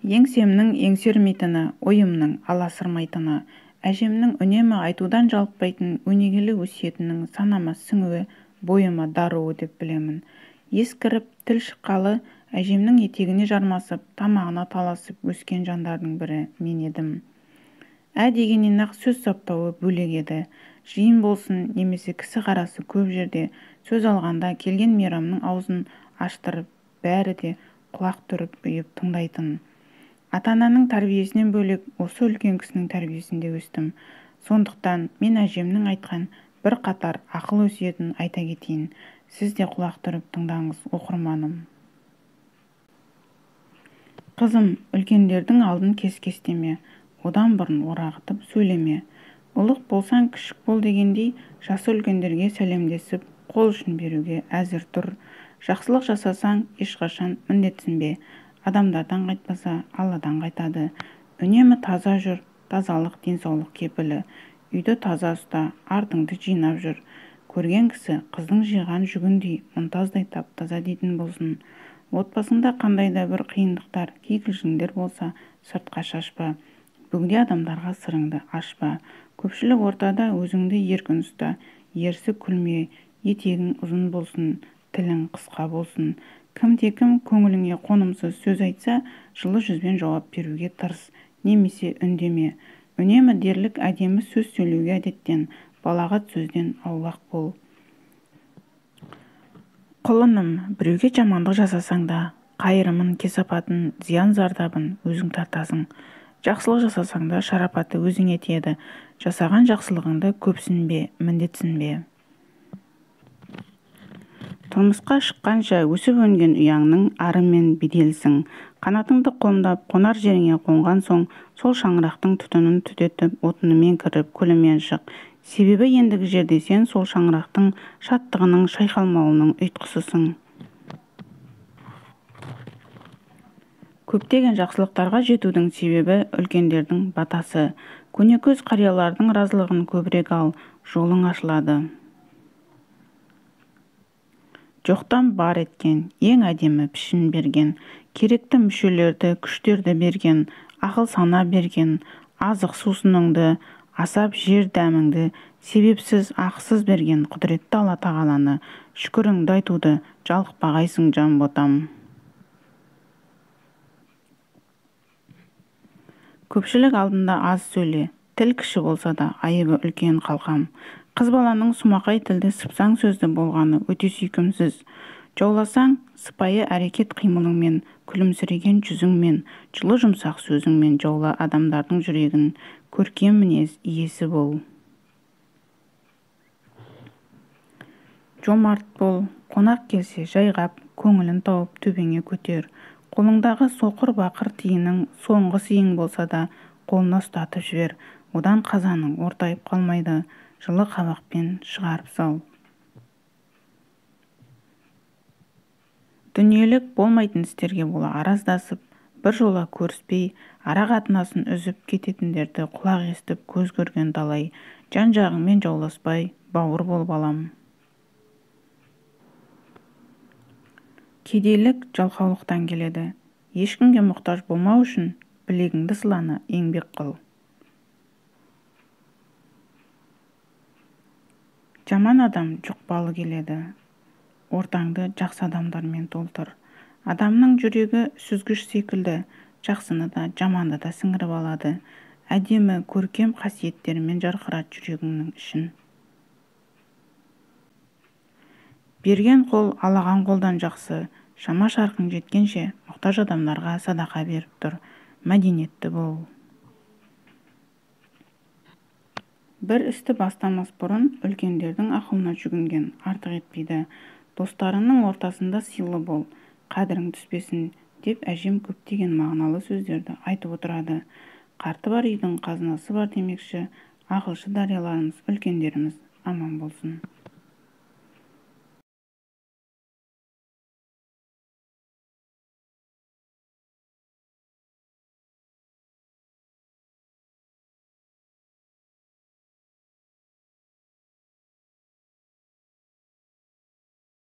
Еңсемнің еңсермейтіні, ойымның аласырмайтыны, әжемнің үнемі айтудан жалықпайтын өнегелі өсиетінің санама сіңуі, бойыма даруы деп білемін. Ес кіріп, тіл шыққалы әжемнің етегіне жармасып, тамағына таласып өскен жандардың бірі мен едім. Ә дегеннен-ақ сөз саптауы бөлек еді. Жиын болсын немесе кісі қарасы көп жерде сөз алғанда келген мейрамның аузын аштырып, бәрі де құлақ түріп ұйып тыңдайтын. Ата-ананың тәрбиесінен бөлек осы үлкен кісінің тәрбиесінде өстім. Сондықтан мен әжемнің айтқан бір қатар ақыл өсиетін айта кетейін. Сіз де құлақ түріп тыңдаңыз, оқырманым. Қызым, үлкендердің алдын кес-кестеме, одан бұрын орағытып сөйлеме. Ұлық болсаң кішік бол дегендей, жасы үлкендерге сәлемдесіп, қол ұшын беруге әзір тұр. Жақсылық жасасаң, ешқашан міндетсінбе. Адамдардан қайтпаса, Алладан қайтады. Үнемі таза жүр, тазалық денсаулық кепілі. Үйді таза ұста, артыңды жинап жүр. Көрген кісі қыздың жиған жүгіндей, мұнтаздай тап-таза дейтін болсын. Отбасыңда қандай да бір қиындықтар, кикілжіңдер болса, сыртқа шашпа. Бөгде адамдарға сырыңды ашпа. Көпшілік ортада өзіңді еркін ұста, ерсі күлме, етегің ұзын болсын, тілің қысқа болсын. Кімде-кім көңіліңе қонымсыз сөз айтса, жылы жүзбен жауап беруге тырыс, немесе үндеме. Үнемі дерлік әдемі сөз сөйлеуге әдеттен, балағат сөзден аулақ бол. Құлыным, біреуге жамандық жасасаң да, қайырымын, кесапатын, зиян зардабын өзің тартасың. Жақсылық жасасаң да, шарапаты өзіңе тиеді. Жасаған жақсылығыңды көпсінбе, міндетсінбе. Тұрмысқа шыққанша өсіп-өнген ұяңның ары мен беделісің. Қанатыңды қомдап, қонар жеріңе қонған соң, сол шаңырақтың түтінін түтетіп, отынымен кіріп, күлімен шық. Себебі ендігі жерде сен сол шаңырақтың шаттығының, шайқалмауының ұйытқысысың. Көптеген жақсылықтарға жетудің себебі үлкендердің батасы. Көнекөз қариялардың разылығын көбірек ал, жолың ашылады. Жоқтан бар еткен, ең әдемі пішін берген, керекті мүшелерді, күштерді берген, ақыл сана берген, азық сусыныңды, асап жер дәміңді, себепсіз ақысыз берген құдіретті Алла Тағаланы шүкіріңді айтуды жалықпағайсың, жан ботам. Көпшілік алдында аз сөйле, тіл кіші болса да айыбы үлкен қалқам. Қыз баланың сумақай тілді сыпсаң сөзді болғаны өте сүйкімсіз. Жауласаң, сыпайы әрекет қимылыңмен, күлімсіреген жүзіңмен, жылы жұмсақ сөзіңмен жаула адамдардың жүрегін, көркем мінез иесі бол. Жомарт бол, қонақ келсе жайғап, көңілін тауып төбеңе көтер. Қолыңдағы соқыр бақыр тиының соңғы сыйың болса да қолына ұстатып жібер. Одан қазаның ортайып қалмайды, жылы қабақпен шығарып сал. Дүниелік болмайтын істерге бола араздасып, бір жола көріспей, ара қатынасын үзіп кететіндерді құлақ естіп, көз көрген талай, жан-жағыңмен жауласпай, бауыр бол балам. Кедейлік жалқаулықтан келеді. Ешкімге мұқтаж болмау үшін білегіңді сылана еңбек қыл. Жаман адам жұқпалы келеді. Ортаңды жақсы адамдармен толтыр. Адамның жүрегі сүзгіш секілді, жақсыны да, жаманды да сіңіріп алады. Әдемі, көркем қасиеттерімен жарқырат жүрегіңнің ішін. Берген қол алаған қолдан жақсы. Шама шарқың жеткенше мұқтаж адамдарға садақа беріп тұр. Мәдениетті бол. Бір істі бастамас бұрын үлкендердің ақылына жүгінген артық етпейді. Достарыңның ортасында сыйлы бол, қадірің түспесін деп әжем көптеген мағыналы сөздерді айтып отырады. Қарты бар үйдің қазынасы бар демекші, ақылшы дарияларымыз, үлкендеріміз аман болсын.